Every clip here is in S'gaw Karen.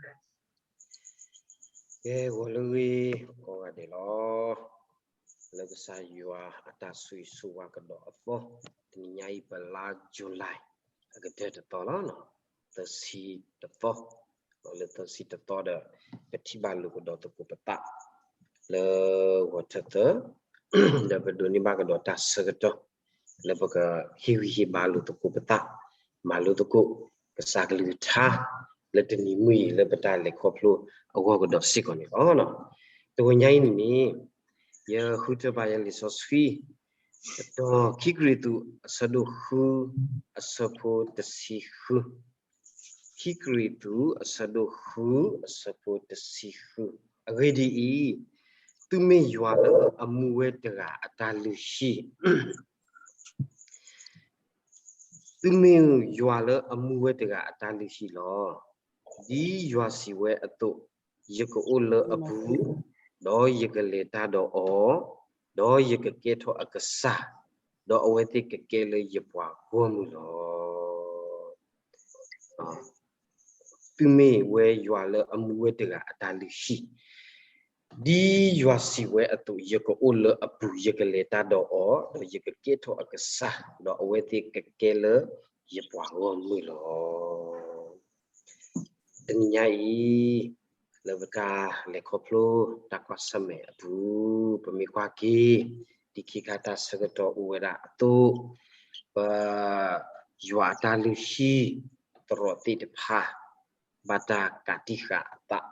ကဲ ဂီၤလၢအဂ့ၤ ကိးဂၤဒဲးလီၤ. လၢကစၢ်ယွၤအတၢ်ဆိၣ်ဂ့ၤဆိၣ်ဝါကဒီးအသီ, တနံၤညါအံၤ ပလါ July အကတၢၢ်တသီလီၤ. သၢဆံတသီ, လၢသၢဆံတသီဒီး ပထံၣ်ဘၣ်လိာ်ကဒီးသကိးပသး လၢဂီၤထၢၣ်သၢ, ဒီးပဒိးန့ၢ်ဘၣ်ကဒီးတၢ်ဆၢကတီၢ် လၢပကဟ့ၣ်ဂံၢ်ဟ့ၣ်ဘါလိာ်သကိးပသး, မၤလိသကိး ကစၢ်ကလုၢ်ကထါ လၢတနံၤမုၢ်အံၤ လၢပတၢ်လဲၤခီဖျိအဂီၢ်ကဒီးစ့ၢ်ကီးန့ၣ်လီၤ. တဂီၤညါအံၤန့ၣ်န့ၣ် ယဃုထၢဘၣ်ယလံာ်စီဆှံ ကတီၢ်ခံကရံၣ်သူး အဆၢဒိၣ်ဃု အဆၢဖိတဆံဃု, ခံကရံၣ်သူး အဆၢဒိၣ်ဃု အဆၢဖိတဆံဃု, အဂ့ၢ်ဒ်အံၤ, သုမ့ၢ်ယွၤလၢအမူဝဲတဂၤအတၢ်လုၢ်ဟံၣ် သုမ့ၢ်ယွၤလၢအမူဝဲတဂၤအတၢ်လုၢ်ဟံၣ်လီၤ. ဒ်ယွၤစံးဝဲအသိး, ယကအိၣ်လၢအပူၤ, ဒီးယကလဲၤတၢ်ဒီးအီၤ, ဒီးယကကဲထီၣ်အကစၢ်, ဒီးအဝဲသ့ၣ်ကကဲလၢယပှၤဂီၢ်မုၢ်လီၤ. သုမ့ၢ်ဝဲယွၤလၢအမူဝဲတဂၤအတၢ်လုၢ်ဟံၣ်, ဒ်ယွၤစံးဝဲအသိး, ယကအိၣ်လၢအပူၤ, ယကလဲၤတၢ်ဒီးအီၤ, ဒီးယကကဲထီၣ်အကစၢ်, ဒီးအဝဲသ့ၣ်ကကဲလၢယပှၤဂီၢ်မုၢ်လီၤ. တနံၤညါအံၤ, လၢပတၢ်လဲၤခီဖျိတၢ်ကွၢ်ဆၢၣ်မဲာ်အပူၤ, ပမ့ၢ်ကွၢ်က့ၤ ဒ်ခံခါတၢ်ဆၢကတီၢ်အိၣ်ဝဲဒၣ်အသိး, ပ ယွၤအတၢ်လုၢ်ဟံၣ် သရိာ်သ့ၣ်တဖၣ် ဘၣ်တၢ်ကးတံာ်ဃာ်အသး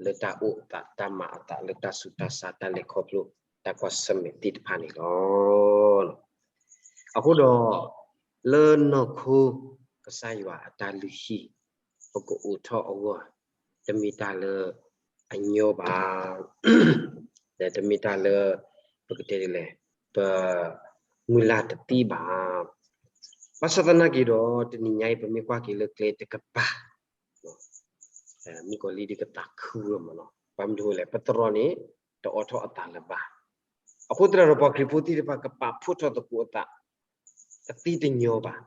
လၢတၢ်အိၣ်အသး တၢ်မၤအသး လၢတၢ်ဆူးတၢ်ဆါ တၢ်လဲၤခီဖျိ တၢ်ကွၢ်ဆၢၣ်မဲာ်သ့ၣ်တဖၣ်န့ၣ်လီၤ. အဃိဒီး လၢနီၢ်ခိ ကစၢ်ယွၤအတၢ်လုၢ်ဟံၣ် ပကအိးထီၣ်အဂီၢ် တမ့ၢ်တၢ်လၢအညီဘၣ်, ဒီးတမ့ၢ်တၢ်လၢ ပကတဲဒ်လဲၣ် ပ မုၢ်လၢ်တသ့ဘၣ်. ဘၣ်ဆၣ်သနာ်က့ဒီး တနံၤညါအံၤ ပမ့ၢ်ကွၢ်က့ၤလၢကျဲတကပၤ မုၣ်ကီၤလံၢ်ဒ်ကသးခုဝဲမးနီၤ. ဘၣ်မနုၤလဲၣ် ပသရိာ်န့ၣ် တအိးထီၣ်အသးလၢၤဘၣ်. အဃိသတးဒီး ပှၤခရံာ်ဖိသ့ၣ်တဖၣ် ကပာ်ဖှိၣ်ထီၣ်သကိးအသး တသ့တညီဘၣ်.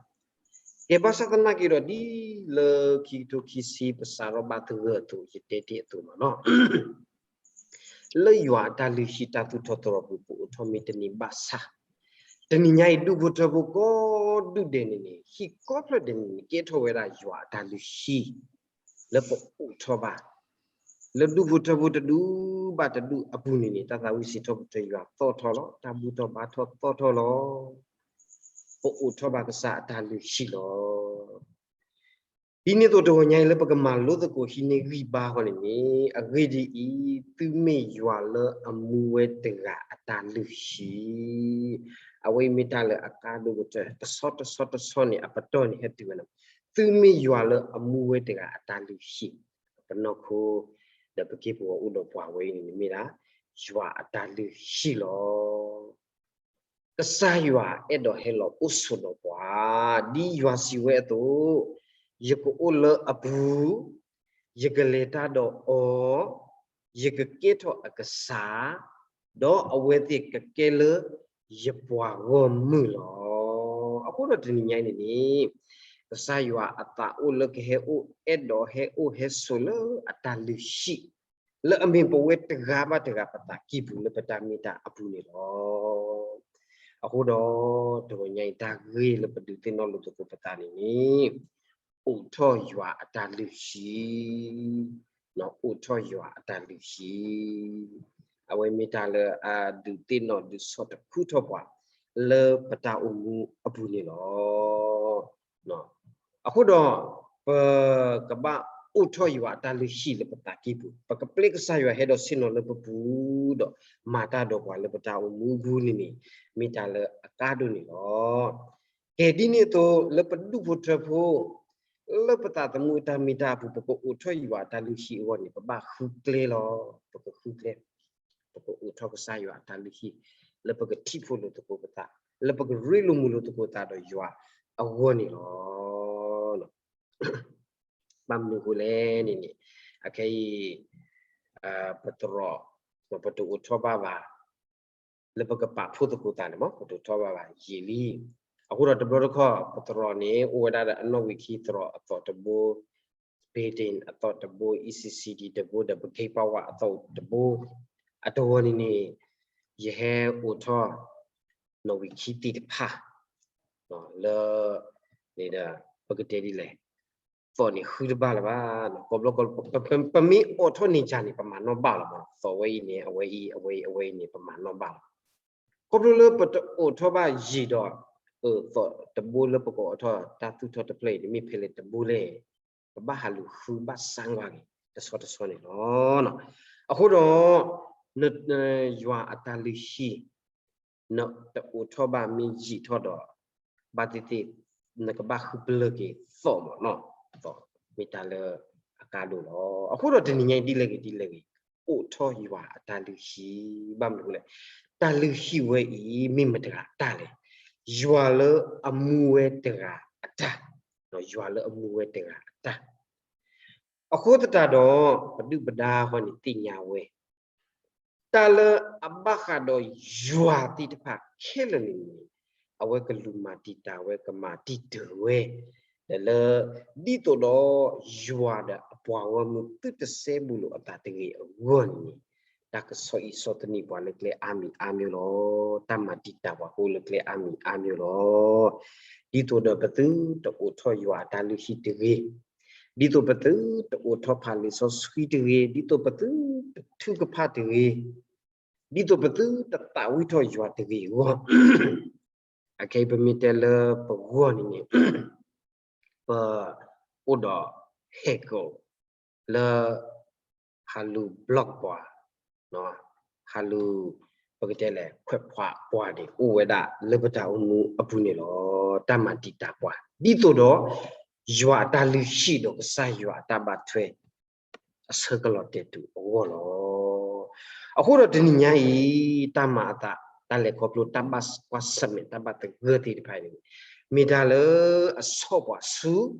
ကဲဘၣ်ဆၣ်သနာ်က့ဒီး ဒ်လၢခံကထိခံဆံ ပစးထီၣ်ဘၣ်သဂၢၢ်အသိး ယတဲတ့ၢ်အသိးမးနီၤ လၢယွၤအတၢ်လုၢ်ဟံၣ်တၢ်သူၣ်ထီၣ်သရိာ်ပူၤ ပအိးထီၣ်မ့ၢ်တန့ၢ်ဘၣ်ဆၣ်, တနံၤညါအံၤ ဒူၣ်ဖိထၢဖိကိးဒူၣ်ဒဲးန့ၣ်န့ၣ် ဟံၣ်ကိးဖျၢၣ်ဒဲးန့ၣ်န့ၣ် ကဲထီၣ်ဝဲဒၣ်ယွၤအတၢ်လုၢ်ဟံၣ် လၢပအိးထီၣ်ဘၣ် လၢဒူၣ်ဖိထၢဖိတဒူၣ်ဘၣ်တဒူၣ်အပူၤန့ၣ်န့ၣ် တၢ်သးဝံၣ်စံးထီၣ်ပတြၢၤယွၤသီၣ်ထီၣ်လီၤ. တၢ်ဘူၣ်ထီၣ်ဘါထီၣ်သီၣ်ထီၣ်လီၤ. ပအိးထီၣ်ဘၣ်ကစၢ်အတၢ်လုၢ်ဟံၣ်လီၤ. ဒ်န့ၣ်အသိးတဂီၤညါအံၤ လၢပကမၤလိသကိးဟံးန့ၢ်ဂံၢ်ဘါအဂီၢ်န့ၣ်န့ၣ် အဂ့ၢ်ဒ်အံၤ, သုမ့ၢ်ယွၤလၢအမူဝဲတဂၤအတၢ်လုၢ်ဟံၣ်, အဝဲအံၤမ့ၢ်တၢ်လၢအကါဒိၣ်ကတၢၢ် တဆီတဆီတဆီန့ၣ် အပတီၢ်န့ၣ်ဟဲတုၤဝဲန့ၣ်, သုမ့ၢ်ယွၤလၢအမူဝဲတဂၤအတၢ်လုၢ်ဟံၣ်, ပနီၢ်ခိ ဒီးပက့ၢ်ပဂီၤအိၣ်ဒီးပှၤဝဲအံၤန့ၣ် မ့ၢ်ဒၣ် ယွၤအတၢ်လုၢ်ဟံၣ်လီၤ. ကစၢ်ယွၤအဲၣ်ဒိးဟဲလီၤအိၣ်ဆိးဒီးပှၤ, ဒ်ယွၤစံးဝဲအသိး, ယကအိၣ်လၢအပူၤ, ယကလဲၤတၢ်ဒီးအီၤ, ယကကဲထီၣ်အကစၢ်, ဒီးအဝဲသ့ၣ်ကကဲလၢယပှၤဂီၢ်မုၢ်လီၤ. အဃိဒီးတနံၤညါအံၤန့ၣ်န့ၣ်, ကစၢ်ယွၤအသးအိၣ်လၢကဟဲအိၣ်အဲၣ်ဒိးဟဲအိၣ်ဟဲဆိးလၢအတၢ်လုၢ်ဟံၣ် လၢအမ့ၢ်ပဝဲတဂၤဘၣ်တဂၤပသးကံၢ်ပူၤ လၢပတၢ်မ့ၢ်တၢ်အပူၤန့ၣ်လီၤ. အဃိဒီး တဂီၤညါအံၤတၢ်ဂ့ၢ်လၢပဒုးသ့ၣ်နီၣ်လိာ်သကိးပသးန့ၣ်န့ၣ်, အိးထီၣ်ယွၤအတၢ်လုၢ်ဟံၣ်, အိးထီၣ်ယွၤအတၢ်လုၢ်ဟံၣ်, အဝဲမ့ၢ်တၢ်လၢအဒုးသ့ၣ်နီၣ်ဒုးဆီၣ်တခူထီၣ်ပှၤ လၢပတၢ်အိၣ်မူအပူၤန့ၣ်လီၤ. အဃိဒီး ပကဘၣ်အိးထီၣ်ယွၤအတၢ်လုၢ်ဟံၣ်လၢပသးကံၢ်ပူၤ, ပကပျဲကစၢ်ယွၤဟဲဒီးဆ့ၣ်နီၤလၢပပူၤဒီး မၤတၢ်ဒီးပှၤလၢပတၢ်အိၣ်မူအပူၤန့ၣ်န့ၣ်, မ့ၢ်တၢ်လၢအကါဒိၣ်န့ၣ်လီၤ. ကဲဒ်န့ၣ်အသိး လၢပဒူၣ်ဖိထၢဖိ လၢပသးသမူအတၢ်မ့ၢ်တၢ်အပူၤ ပကအိးထီၣ်ယွၤအတၢ်လုၢ်ဟံၣ်အဂီၢ်န့ၣ် ပဘၣ်ဃုကျဲလီၤ. ပကဃုကျဲ ပကအိးထီၣ်ကစၢ်ယွၤအတၢ်လုၢ်ဟံၣ် လၢပကထံၣ်ဖိလိာ်သကိးပသး, လၢပကရ့လိာ်မုာ်လိာ်သကိးသးဒီးယွၤအဂီၢ်န့ၣ်လီၤ. ဘၣ်မနုၤအဃိလဲၣ်န့ၣ်န့ၣ်, အခဲအံၤ ပသရိာ် ပတအိးထီၣ်ဘၣ်ဘၣ် လၢပကပာ်ဖှိၣ်သကိးသးန့ၣ်မး ပတအိးထီၣ်ဘၣ်ဘၣ်ယံာ်လံ. အဃိဒီးတဘျီတခီၣ် ပသရိာ်န့ၣ် အိၣ်ဝဲဒၣ်ဒီးအနီၣ်ဝံာ်ခံသရိာ်အသီတဘိ Biden အသီတဘိ, E C C D တဘိ, ဒီး Brigade Power အသီတဘိ, အတဂီၤန့ၣ်န့ၣ် ယဟဲအိးထီၣ် နီၣ်ဝံာ်ခံသ့ၣ်တဖၣ် လၢ န့ၣ်ဒီး ပကတဲဒ်လဲၣ်, သီၣ်န့ၣ်ဃုတဘၣ်လၢၤဘၣ်, ကိးဘျီ ပမ့ၢ်အိးထီၣ်န့ၢ်ကၢ်န့ၣ် ပမၤနီၣ်ဘၣ်လီၤမး, သီၣ်ဝဲအံၤန့ၣ် အဝဲအံၤ အဝဲအံၤ အဝဲအံၤန့ၣ် ပမၤနီၣ်ဘၣ်လီၤ. ခီဖျိလၢပတအိးထီၣ်ဘၣ်ယံာ်ဒီး သီၣ်တဘိလၢပကအိးထီၣ်တၢ်သူၣ်ထီၣ်တဖျၢၣ်အံၤန့ၣ် မ့ၢ်ဖဲလဲၣ်တဘိလဲၣ်, ပဘၣ်ဟးလူၤဃုဘၣ်စၢ်ကွၢ်က့ၤ တဆီတဆီန့ၣ်လီၤ. အဃိဒီး ယွၤအတၢ်လုၢ်ဟံၣ် နတအိးထီၣ်ဘၣ်မ့ၢ်ယံာ်ထီၣ်ဒီး ဘၣ်သ့ၣ်သ့ၣ် နကဘၣ်ဃုပျၢၢ်က့ၤသီၣ်မးနီၤ, သီၣ်မ့ၢ်တၢ်လၢအကါဒိၣ်လီၤ. အဃိဒီးတနံၤညါအံၤဒ်လဲၣ်ဂ့ၤဒ်လဲၣ်ဂ့ၤ, အိးထီၣ်ယွၤအတၢ်လုၢ်ဟံၣ်, ဘၣ်မနုၤလဲၣ်, တၢ်လုၢ်ဟံၣ်ဝဲအံၤ မ့ၢ်မတၤတဂၤအတၢ်လဲၣ်, ယွၤလၢအမူဝဲတဂၤအတၢ်, ယွၤလၢအမူဝဲတဂၤအတၢ် အဃိသတးဒီး ပဒုၣ်ပဒါဃီန့ၣ်သ့ၣ်ညါဝဲ, တၢ်လၢအဘၣ်ဃးဒီးယွၤသ့ၣ်တဖၣ်ခဲလၢာ်န့ၣ်န့ၣ် အဝဲကလူၤမၤတံာ်တာ်ဝဲ ကမၤတံာ်တာ်ဝဲ, ဒီးလၢ ဒ်သိးဒီးယွၤဒီးအပှၤဂီၢ်မုၢ်သုတစဲဘူးလိာ်အသးတဂ့ၤအဂီၢ်န့ၣ်န့ၣ်, တၢ်ကဆီအံၤဆီတနံၣ်ပှၤလၢကျဲအါမံၤအါမံၤလီၤ. တၢ်မၤတံာ်တာ်ပှၤအိၣ်လၢကျဲအါမံၤအါမံၤလီၤ. ဒ်သိးဒီးပသုတအိးထီၣ်ယွၤအတၢ်လုၢ်ဟံၣ်တဂ့ၤ, ဒ်သိးပသုတအိးထီၣ်ဖးလံာ်စီဆှံတဂ့ၤ, ဒ်သိးပသုတထုကဖၣ်တဂ့ၤ, ဒ်သိးပသုတသးဝံၣ်ထီၣ်ယွၤတဂ့ၤအဂီၢ်, အခဲအံၤပမ့ၢ်တဲလၢပဂီၢ်န့ၣ်န့ၣ် ပအိၣ်ဒီး hacker လၢ ဟးလူၤ block ပှၤ, ဟးလူၤ ပကတဲလဲၣ် ခွဲးခွါပှၤန့ၣ် အိၣ်ဝဲဒၣ်လၢပတၢ်အိၣ်မူအပူၤန့ၣ်လီၤ. တၢ်မၤတံာ်တာ်ပှၤ ဒ်သိးဒီး ယွၤအတၢ်လုၢ်ဟံၣ်ဒီးကစၢ်ယွၤအတၢ်ဘၣ်ထွဲ အဆၢကလီၤတဲာ်တုၤအဂီၢ်လီၤ. အဃိဒီးတနံၤညါအံၤ တၢ်မၤအသး တၢ်လဲၤခီဖျိ တၢ်ဘၣ်ကွၢ်ဆၢၣ်မဲာ် တၢ်ဘၣ်သဂၢၢ်သ့ၣ်တဖၣ်န့ၣ် မ့ၢ်တၢ်လၢအဆီၣ်ပှၤဆူ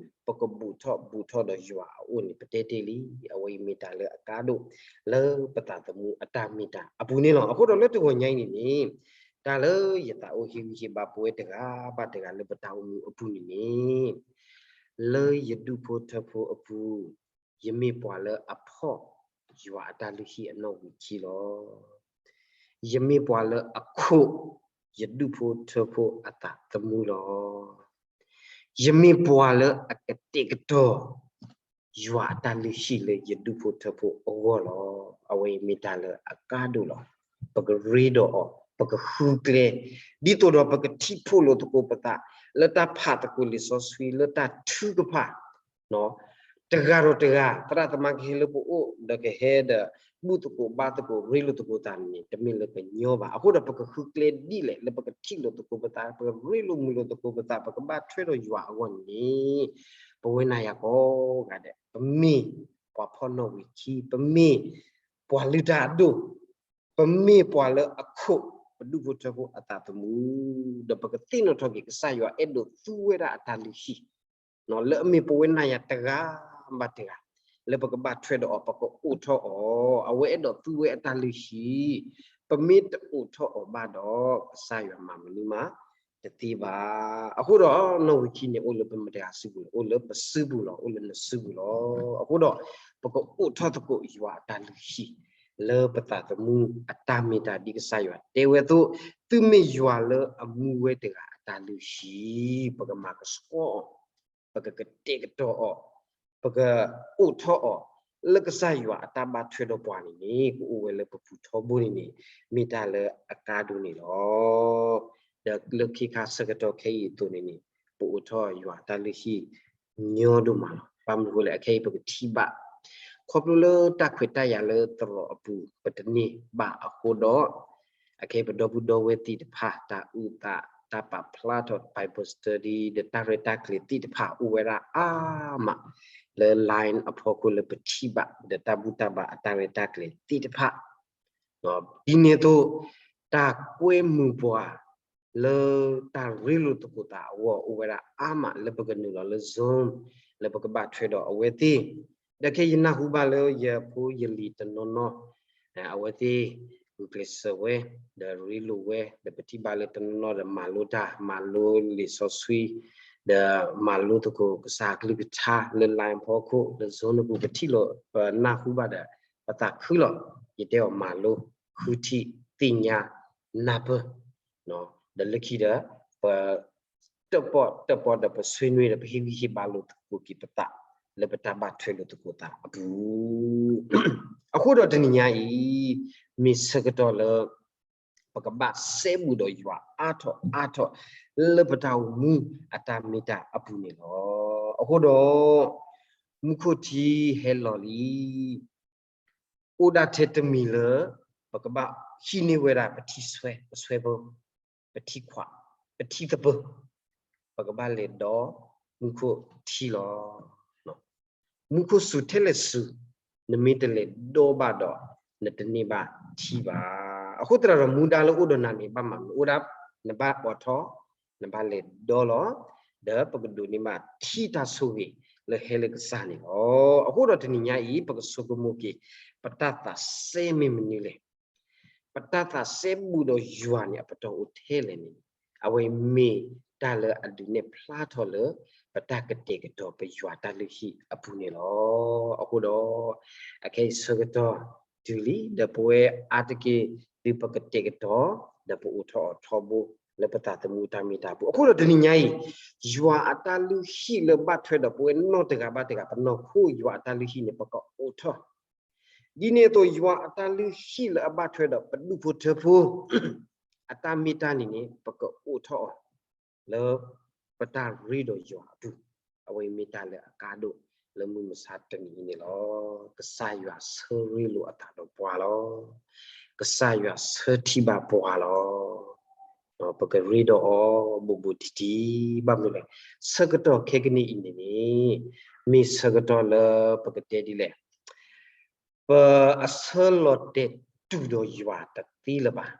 ပကဘူၣ်ထီၣ်ဘူးထီၣ်ဒီးယွၤအအိၣ်န့ၣ် ပတဲတ့ၢ်လံ. အဝဲအံၤမ့ၢ်တၢ်လၢအကါဒိၣ် လၢပသးသမူအတၢ်မ့ၢ်တၢ်အပူၤန့ၣ်လီၤ. အဃိဒီးလၢတဂီၤညါအံၤန့ၣ်န့ၣ် တၢ်လၢယသးအိၣ်ဟ့ၣ်ဂံၢ်ဟ့ၣ်ဘါပဝဲတဂၤဘၣ်တဂၤလၢပတၢ်အိၣ်မူအပူၤန့ၣ်န့ၣ် လၢယဒူၣ်ဖိထၢဖိအပူၤ ယမ့ၢ်ပှၤလၢအဖီၣ် ယွၤအတၢ်လုၢ်ဟံၣ်အနီၣ်ဝံာ်ခံလီၤ. ယမ့ၢ်ပှၤလၢအခိး ယဒူၣ်ဖိထၢဖိအသးသမူလီၤ. ယမ့ၢ်ပှၤလၢအကတဲာ်ကတီၤ ယွၤအတၢ်လုၢ်ဟံၣ်လၢယဒူၣ်ဖိထၢဖိအဂီၢ်လီၤ. အဝဲအံၤမ့ၢ်တၢ်လၢအကါဒိၣ်လီၤ. ပကရ့ဒီးအီၤ ပကဃုကျဲ ဒ်သိးဒီးပကထံၣ်ဖှိၣ်လိာ်သကိးပသး လၢတၢ်ဖးသကိးလံာ်စီဆှံ လၢတၢ်ထုကဖၣ် တဂၤဒီးတဂၤ သရၣ်သမါကဟဲလၢပအိၣ် ဒီးကဟဲဒီး ဘူၣ်သကိးဘါသကိး ရ့လိာ်သကိးသးန့ၣ် တမ့ၢ်လၢကညီဘၣ်. အဃိဒီးပကဃုကျဲဒ်လဲၣ် လၢပကထံၣ်လိာ်သကိးပသး ပကရ့လိာ်မုာ်လိာ်သကိးပသး ပကဘၣ်ထွဲဒီးယွၤအဂီၢ်န့ၣ် ပဝဲနၤယၤကိးဂၤဒဲး ပမ့ၢ်ပှၤဖီၣ်နီၣ်ဝံာ်ခံ ပမ့ၢ်ပှၤလုၢ်တၢ်အဒိၣ် ပမ့ၢ်ပှၤလၢအခိး ပဒူၣ်ဖိထၢဖိအသးသမူ ဒီးပကသ့ၣ်နီၣ်ထီၣ်က့ၤ ကစၢ်ယွၤအဲၣ်ဒိးသူဝဲဒၣ်အတၢ်လုၢ်ဟံၣ် လၢအမ့ၢ်ပဝဲနၤယၤတဂၤဘၣ်တဂၤ လၢပကဘၣ်ထွဲဒီးအီၤ ပကအိးထီၣ်အီၤ အဝဲအဲၣ်ဒိးသူဝဲအတၢ်လုၢ်ဟံၣ် ပမ့ၢ်တအိးထီၣ်အီၤဘၣ်ဒီး ကစၢ်ယွၤမၤမနုၤမးတသ့ဘၣ်. အဃိဒီးနီၣ်ဝံာ်ခံန့ၣ် အိၣ်လၢပမတဂၤစုပူၤလဲၣ်, အိၣ်လၢပစုပူၤလီၤ, အိၣ်လၢနစုပူၤလီၤ. အဃိဒီး ပကအိးထီၣ်သကိးယွၤအတၢ်လုၢ်ဟံၣ် လၢပသးသမူအတၢ်မ့ၢ်တၢ်ဒ်ကစၢ်ယွၤတဲဝဲအသိး, သုမ့ၢ်ယွၤလၢအမူဝဲတဂၤအတၢ်လုၢ်ဟံၣ် ပကမၤကဆှီအီၤ, ပကကတဲာ်ကတီၤအီၤ, ပကအိးထီၣ်အီၤ လၢကစၢ်ယွၤအတၢ်ဘၣ်ထွဲဒီးပှၤန့ၣ်န့ၣ် ကအိၣ်ဝဲလၢပပူၤထီဘိန့ၣ်န့ၣ် မ့ၢ်တၢ်လၢအကါဒိၣ်န့ၣ်လီၤ. ဒီးလၢခံခါဆၢကတီၢ်ခဲအံၤအသိးန့ၣ်န့ၣ် ပအိးထီၣ်ယွၤအတၢ်လုၢ်ဟံၣ်ညီဒိၣ်မးလီၤ. ဘၣ်မနုၤအဃိလဲၣ်, အခဲအံၤပကထံၣ်ဘၣ် ခီဖျိလၢတၢ်ခွဲးတၢ်ယာ်လၢသရိာ်အပူၤ ပတန့ၢ်ဘၣ်အဃိဒီး အခဲအံၤပဒီပုၢ်ဒီဝဲၢ်သ့ၣ်တဖၣ် တၢ်အုၣ်သး တၢ်ပာ်ဖျါထီၣ် Bible study ဒီးတၢ်ရဲၣ်တၢ်ကျဲၤသ့ၣ်တဖၣ် အိၣ်ဝဲဒၣ်အါမး လၢ line အဖီခိၣ်လၢပထံၣ်ဘၣ် ဒီးတၢ်ဘူၣ်တၢ်ဘါအတၢ်ရဲၣ်တၢ်ကျဲၤသ့ၣ်တဖၣ် ဒ်န့ၣ်အသိး တၢ်ကွဲမုာ်ပှၤ လၢတၢ်ရ့လိာ်သကိးသးအဂီၢ် အိၣ်ဝဲဒၣ်အါမး လၢပကနုာ်လီၤလၢ Zoom လၢပကဘၣ်ထွဲဒီးအဝဲသ့ၣ်, ဒီးခဲအံၤယနၢ်ဟူဘၣ်လၢယဖိယလံၤတနီၤနီၤ အဝဲသ့ၣ် ဂုာ်ကျဲးစၢးဝဲ ဒီးရ့လိာ်ဝဲ ဒီးပထံၣ်ဘၣ်လၢတနီၤနီၤဒီးမၤလိတၢ် မၤလိလံာ်စီဆှံ ဒီးမၤလိသကိးကစၢ်ကလုၢ်ကထါလၢ line ဖီခိၣ် လၢ Zoom ပူၤ ပထံၣ်လိာ်ပနၢ်ဟူဘၣ်ဒီး ပသးခုလီၤ. ယတဲအီၤမၤလိ ဃုထံၣ်သ့ၣ်ညါနၢ်ပၢၢ် ဒီးလၢခံဒီး ပ တၢၣ်ပီၣ်တၢၣ်ပီဒီးပဆွေးနွေးဒီး ပဟ့ၣ်ဂံၢ်ဟ့ၣ်ဘါလိာ်သကိးက့ၤပသး လၢပတၢ်ဘၣ်ထွဲလိာ်သကိးသးအပူၤ အဃိဒီးတနံၤညါအံၤ မ့ၢ်ဆၢကတီၢ်လၢ ပကဘၣ်စဲဘူးဒီးယွၤအါထီၣ်အါထီၣ် လၢပတၢ်အိၣ်မူအတၢ်မ့ၢ်တၢ်အပူၤန့ၣ်လီၤ. အဃိဒီး မူခိၣ်ထံဟဲလီၤလံ အိၣ်ဒၣ်ထဲတမံၤလၢ ပကဘၣ်ဟံးန့ၢ်ဝဲဒၣ်ပထံဆွဲ ပဆွဲပၢ ပထံခွး ပထံသပၢၤ ပကဘၣ်လဲၤဒီမူခိၣ်ထံလီၤ. မူခိၣ်စူၤထဲလဲၣ်စူၤ နမ့ၢ်တလဲၤဒီဘၣ်ဒီး နတန့ၢ်ဘၣ်ထံဘၣ်. အဃိသတးဒီးမူဒါလၢအိၣ်ဒီးနၤန့ၣ် ဘၣ်မၤမနုၤ အိၣ်ဒၣ် နဘၣ်အိးထီၣ် နဘၣ်လဲၤဒီလီၤ. ဒီးပကဒိးန့ၢ်ဘၣ်ထံတၢ်ဆိၣ်ဂ့ၤလၢဟဲလၢကစၢ်န့ၣ်လီၤ. အဃိဒီးတနံၤညါအံၤ ပကဆိကမိၣ်က့ၤ ပတၢ်သးစဲမ့ၢ်မနုၤလဲၣ်. ပတၢ်သးစဲဘူးဒီးယွၤန့ၣ် အပတီၢ်အိၣ်ထဲလဲၣ်န့ၣ် အဝဲမ့ၢ်တၢ်လၢအဒုးနဲၣ်ဖျါထီၣ်လၢ ပတၢ်ကတဲာ်ကတီၤပယွၤတၢ်လုၢ်ဟံၣ်အပူၤန့ၣ်လီၤ. အဃိဒီး အခဲအံၤဆၢကတီၢ်တုၤလံ ဒီးပဝဲအါတက့ၢ် ဒုးပကတဲာ်ကတီၤ ဒီးပအိးထီၣ်အီၤထီဘိ လၢပသးသမူတၢ်မ့ၢ်တၢ်ပူၤ အဃိဒီးတနံၤညါအံၤ ယွၤအတၢ်လုၢ်ဟံၣ်လၢဘၣ်ထွဲဒီးပဝဲနီၢ်တဂၤဘၣ်တဂၤ ပနီၢ်ခိယွၤအတၢ်လုၢ်ဟံၣ်န့ၣ် ပကအိးထီၣ် ဒ်န့ၣ်အသိး ယွၤအတၢ်လုၢ်ဟံၣ်လၢအဘၣ်ထွဲဒီးပဒူၣ်ဖိထၢဖိ အတၢ်မ့ၢ်တၢ်န့ၣ်န့ၣ် ပကအိးထီၣ်အီၤ လၢပတၢ်ရ့ဒီးယွၤအပူၤ, အဝဲမ့ၢ်တၢ်လၢအကါဒိၣ်လၢမုၢ်မဆါတနံၤအံၤန့ၣ်လီၤ. ကစၢ်ယွၤဆၢရ့လိာ်အသးဒီးပှၤလီၤ. ကစၢ်ယွၤဆၢထံၣ်ဘၣ်ပှၤလီၤ. ပကရ့ဒီးအီၤဘူးဘူးတံၢ်တံၢ် ဘၣ်မနုၤလဲၣ်, ဆၢကတီၢ်ခဲကနံၣ်အံၤန့ၣ်န့ၣ် မ့ၢ်ဆၢကတီၢ်လၢပကတဲဒ်လဲၣ် ပအဆၢလီၤတဲာ်တူာ်ဒီးယွၤတသ့လၢၤဘၣ်.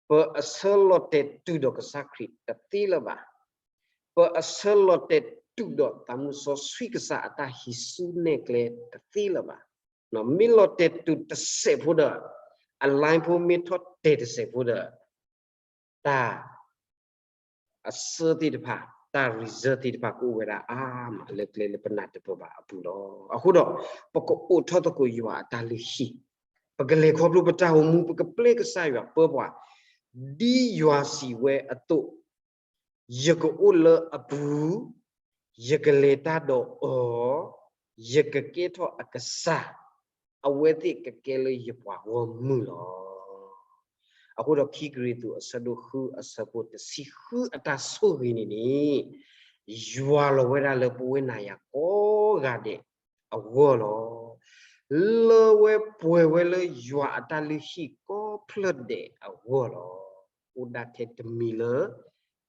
ပအဆၢလီၤတဲာ်တူာ်ဒီးကစၢ်ခရံာ်တသ့လၢၤဘၣ်. ပအဆၢလီၤတဲာ်တူာ်ဒီးသးမုၢ်စီဆှံကစၢ်အတၢ်ဟံးစုနဲၣ်ကျဲတသ့လၢၤဘၣ်. မ့ၢ်လီၤတဲာ်တူာ်တစဲးဖိဒီး အ line ဖိမ့ၢ်ထီၣ်တဲာ်တစဲးဖိဒီး တၢ် အဆၢသ့ၣ်တဖၣ် တၢ် reason သ့ၣ်တဖၣ်ကအိၣ်ဝဲဒၣ်အါမးလၢကျဲလၢပနၢ်တပၢၢ်ဘၣ်အပူၤလီၤ. အဃိဒီး ပကအိးထီၣ်သကိးယွၤအတၢ်လုၢ်ဟံၣ်, ပကလဲၤခီဖျိပတၢ်အိၣ်မူ ပကပျဲကစၢ်ယွၤပၢပှၤ, ဒ်ယွၤစံးဝဲအသိး, ယကအိၣ်လၢအပူၤ, ယကလဲၤတၢ်ဒီးအီၤ, ယကကဲထီၣ်အကစၢ်, အဝဲသ့ၣ်ကကဲလၢယပှၤဂီၢ်မုၢ်လီၤ. အဃိဒီးခံကရံၣ်သူးအဆၢဒိၣ်ဃုအဆၢဖိတဆံဃုအတၢ်ဆိၣ်ဂ့ၤန့ၣ်န့ၣ်, ယွၤလီၤဝဲဒၣ်လၢပဝဲနၤယၤကိးဂၤဒဲးအဂီၢ်လီၤ. လၢဝဲပှဲၤဝဲလၢယွၤအတၢ်လုၢ်ဟံၣ်ကိးဖျၢၣ်ဒဲးအဂီၢ်လီၤ. အိၣ်ဒၣ်ထဲတမံၤလၢ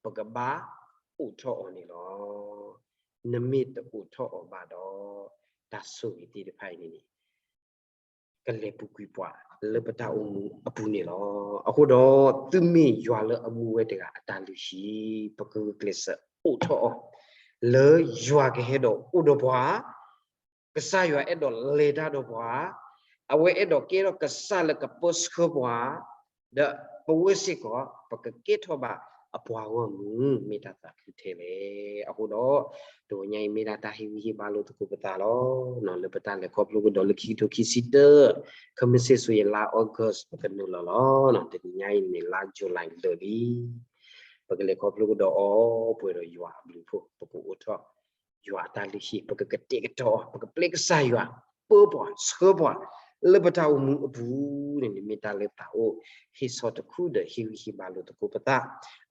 ပကဘၣ်အိးထီၣ်အီၤန့ၣ်လီၤ. နမ့ၢ်တအိးထီၣ်အီၤဘၣ်ဒီး တၢ်ဆိၣ်ဂ့ၤသ့ၣ်တဖၣ်အံၤန့ၣ်န့ၣ် ကလဲၤပူၤကွံာ်ပှၤလၢပတၢ်အိၣ်မူအပူၤန့ၣ်လီၤ. အဃိဒီး သုမ့ၢ်ယွၤလၢအမူဝဲတဂၤအတၢ်လုၢ်ဟံၣ် ပကဂုာ်ကျဲးစၢးအိးထီၣ်အီၤ, လၢယွၤကဟဲဒီးအိၣ်ဒီးပှၤ, ကစၢ်ယွၤအဲၣ်ဒိးလဲၤတၢ်ဒီးပှၤ, အဝဲအဲၣ်ဒိးကဲထီၣ်ကစၢ်လၢကပၢဆှၢပှၤ, ဒီးပဝဲစ့ၢ်ကီး ပကကဲထီၣ်ဘၣ်အပှၤဂီၢ်မုၢ် မ့ၢ်တၢ်သးခုထဲလဲၣ်. အဃိဒီး တဂီၤညါအံၤမ့ၢ်ဒၣ်တၢ်ဟ့ၣ်ဂံၢ်ဟ့ၣ်ဘါလိာ်သကိးပသးလီၤ. လၢပတၢ်လဲၤခီဖျိကဒီးလၢခံကထိခံဆံတၢ ခမ့ၢ်စ့ၢ်ဆိယလါ August ပကနုာ်လီၤလီၤ. တနံၤညါအံၤန့ၣ် လါ July လၢာ်လံ. ပကလဲၤခီဖျိကဒီးအီၤပှဲၤဒီးယွၤအဘျုးအဖှိၣ်, ပကအိးထီၣ်ယွၤအတၢ်လုၢ်ဟံၣ်, ပကကတဲာ်ကတီၤအီၤ, ပကပျဲကစၢ်ယွၤ, ပၢပှၤ, ဆှၢပှၤ, လၢပတၢ်အိၣ်မူအပူၤန့ၣ်န့ၣ် မ့ၢ်တၢ်လၢသးအိၣ်ဟ့ၣ်ဆီၣ်တခူဒီးဟ့ၣ်ဂံၢ်ဟ့ၣ်ဘါလိာ်သကိးပသး,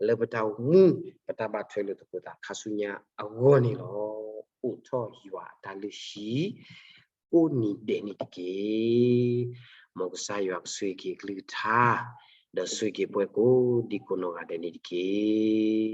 လၢပတၢ်အိၣ်မူ ပတၢ်ဘၣ်ထွဲလိာ်သကိးသးခါဆူညါအဂီၢ်န့ၣ်လီၤ. အိးထီၣ်ယွၤအတၢ်လုၢ်ဟံၣ် ကိးနံၤဒဲးန့ၣ်တက့ၢ်. မ်ကစၢ်ယွၤကဆိၣ်ဂ့ၤက့ၤအကလုၢ်ကထါ, ဒီးဆိၣ်ဂ့ၤက့ၤပှၤကိးဒံကိးနီၢ်ဂၤဒဲးန့ၣ်တက့ၢ်.